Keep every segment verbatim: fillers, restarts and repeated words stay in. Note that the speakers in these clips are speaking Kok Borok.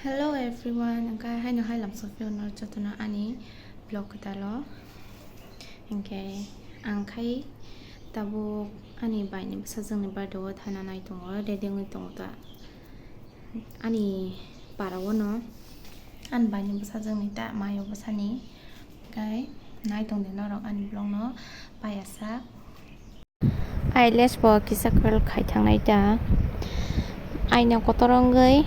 Hello everyone, hwnkhe haino hai lamsok phiyokno jotono ani vlog kwtalo. Hwnkhe ang khai tabuk ani baini bwsajwkni birthday o thana nai tongo, ready wngwi tongo ta ani para o no. Ani baini bwsajwkni ta mayo bwsani, hwnkhe nai tongdi norok ani vlog no paiya sak. Eyelash bo kisa curl khai thangnai ta. Aina kotor wngwi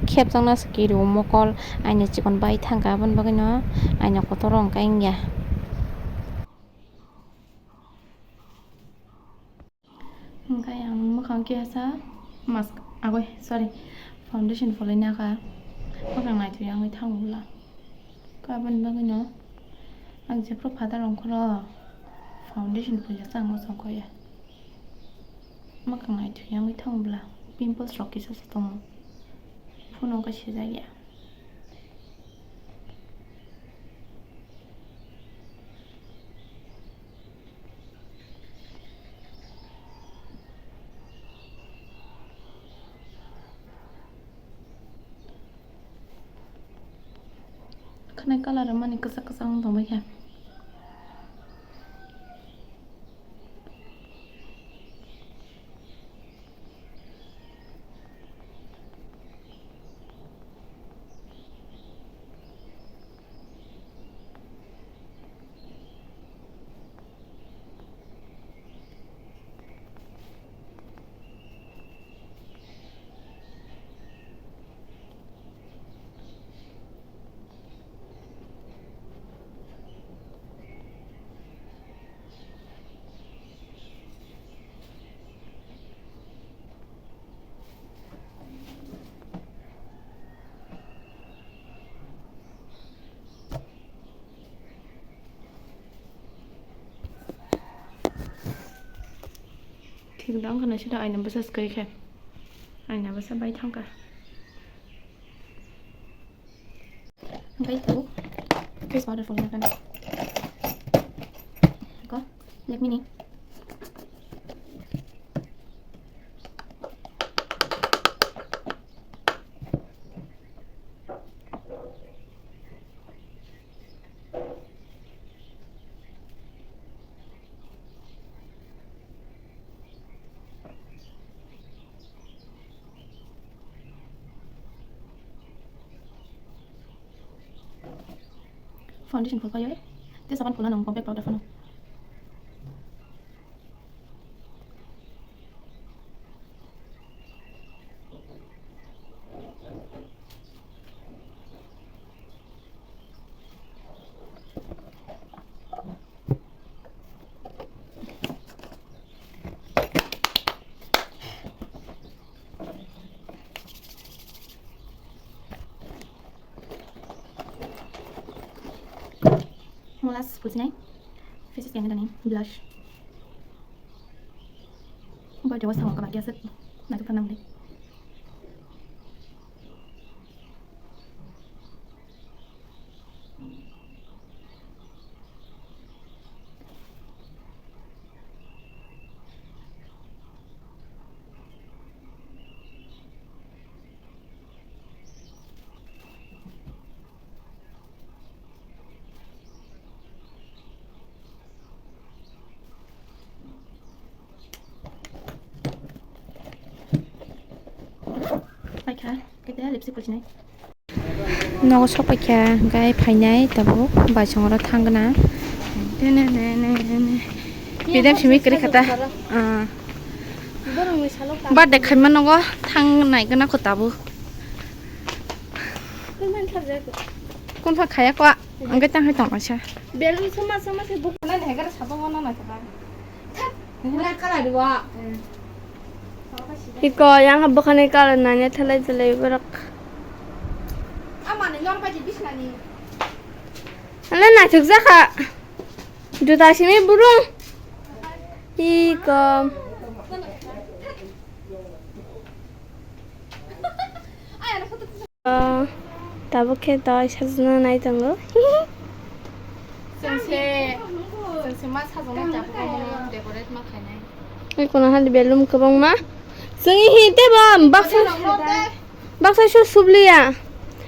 khepjakna se kiru mokol, aina chikon bai thangkha, aboni bagwino aina kotor wngkha wngya. Hwnkhe ang mwkhang kisa mask, agoi, sorry, foundation phulwi nakha, mwkhang naithok wngwi thango bwla. Aboni bagwino ang jephru phatar ongkhoro foundation puiya se ang muchung khoya. Mwkhang naithok wngwi thango bwla, pimples rok kisa se tongo, phone o khe sijak ya. Khwnai colour rwmani kwchak kwchak wng tongbaikha. Thik da wngkha naisida aina bwsa swkaikhai. Aina bwsa bai thangkha. Hwnkhe ito face powder phulwi nangkha. Iko Lakme ni. Foundation phulkha yoi. Tei saban phulna nang compact powder phano. Last pulsinai faces yang dani blush. Birthday o sango kama kiya sat natuk tanam deh. Paikha, kete lipstick pulchinai. Nogo sok paikha, hwnkhe phainai tabuk baisongoro thangna. Bidam simi kwrwi kha ta. Ah. Birthday khaima nogo thangnai gana kho tabuk. Kunpha khaya kwa, hwnkhe tang hai tongnaisa. Belun soma soma se buk nai hegara sabang wana nai kha. Iko yang bwkhani colour nanya thalai thalai borok. Amani nor bai bisnani. Ala naithok jakha. Juta simi burung. Iko. Tabuk khe tei sajna nai tongo. Chwng se, chwng se ma sajwknai tabuk omono decorate ma khainai. Ui kono hali belum kwbangma. Chwng hi tebo baksa, baksa su subliya.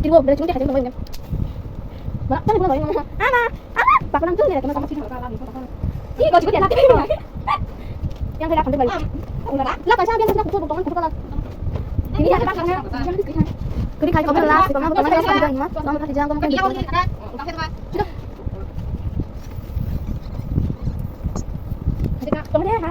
Tiri bo bere chunti khajang dong. Ba, tani bo. Ama, ama, bakla nang tu ni. Ih, goj goj ya. Yang kaya khande bai. La kaisa yang kaya khande bai. Ini ya, kaya khande. Kuri khai khobor la, khobor la, khobor la, khobor la, khobor la.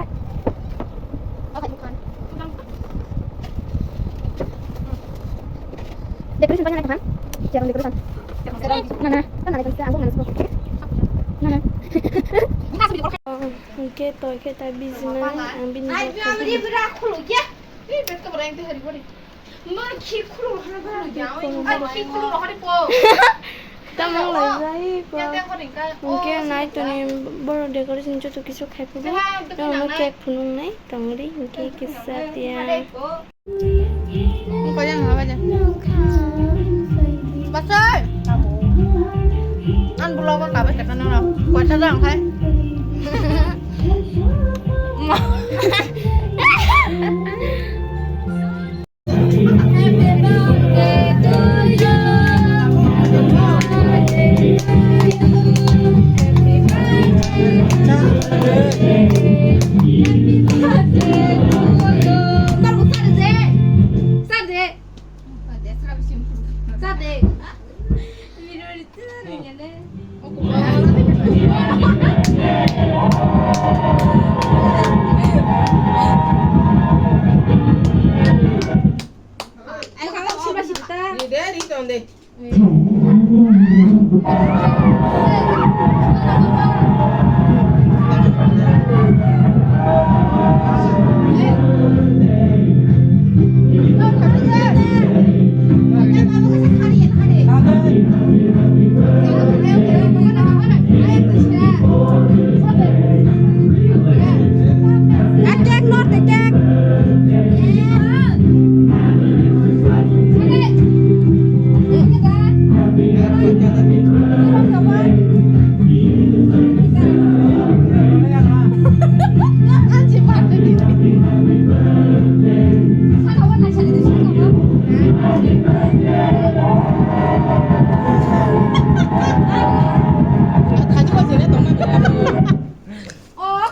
Decoration pa nai kan? Jarang decoration. Mana? Kan nai kan aku mana? Mana? Oke, to kita bismillah, ang bin. Tamang lai jai ko. Hingke nai toni boro decoration joto kisu khai phuru. Nang no cake phunung nai tongri hingke kisa tiya. Basai. An vlog o kabe kata nang rok. Koita jang khai.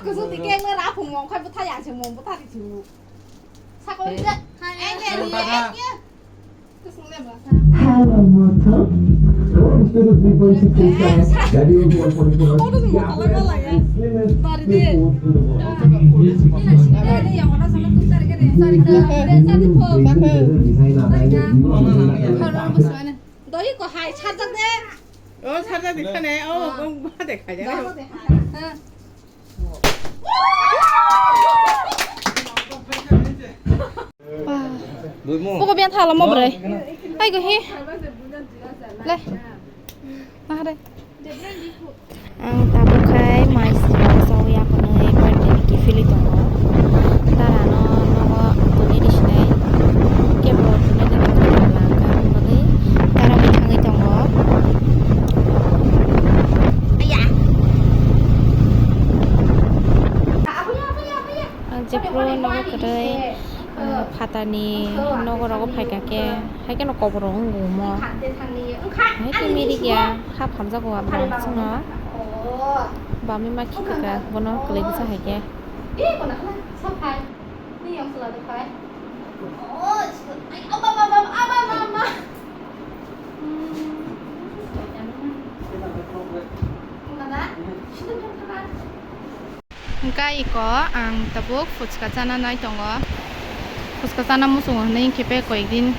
Kusung ti keng na ra phung mong khai bwtha ya se mong bwtha ri thu. Sakol je. Hello, welcome. Instead of three point six inch tire, Daddy will go for the slimmest football in the world. Doi ko hai sarjak de. O sarjak de khane, o, o, ma de khai de. Bumo. Buko biyan thala mo bwrwi. Ai go hi. Le. Mahare. Ang tabuk khai mai sibaro sawi aphano birthday ni gift philwi tongo. Darano nogo tuni risinai. Kebo tuni risinai. Dara bai thangwi tongo. Aya. Ang jephru nogo kwrwi, ah, phatarni nogo rogo phaikha khe, hai kheno kobor rok wngo omo. Hai khe mirik ya, hap hamjago abo chwngno. Bamwi ma khikwkha bono kwlwi bwsa hai khe. Hwnkhe iko ang tabuk phuchka chana nai tongo. Phuchka chana muchungo hwnwi hwnkhe khe koyekdin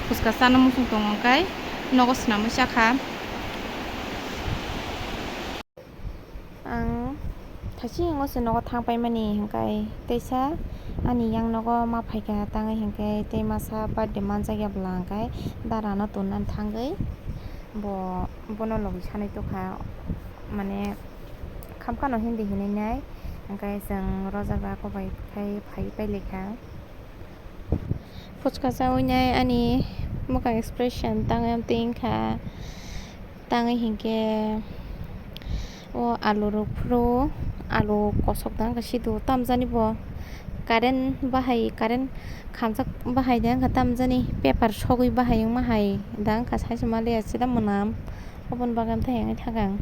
phuchka chana muchung tongo, hwnkhe nogo swnamwi chakha. Ang thaisingo se nogo thang paimani, hwnkhe teisa ani yang nogo ma phaikha, tangwi hwnkhe tei masa birthday manjakya bwla, hwnkhe darano tonwi thangwi bo, bono logi sanwi tongkha, mane khamkhano hindi hinwi nai, hwnkhe chwng roja ba kobai khai phaiwi pailekha. Phuchka chawi nai ani mwkhang expression tangwi amtwi wngkha. Tangwi hinkhe o alu rok phuru, alu kosok tangkha sidu tamjani bo. Current bahai, current khamjak bahai de wngkha tamjani, paper sogwi bahai wngma hai da wngkha, sai se maliya sida mwnam. Oboni bagwi amtwi wngwi thangkha ang.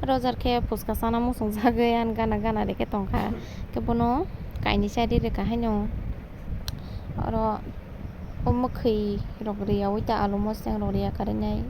Rojar khe phuchka chana muchungjagwi ani gana gana rikhe tongkha. Khe bono kainwi cha ri rwkha haino. Oro o mwkhwi rok riyaui ta alu moseng rok riya karwi nai.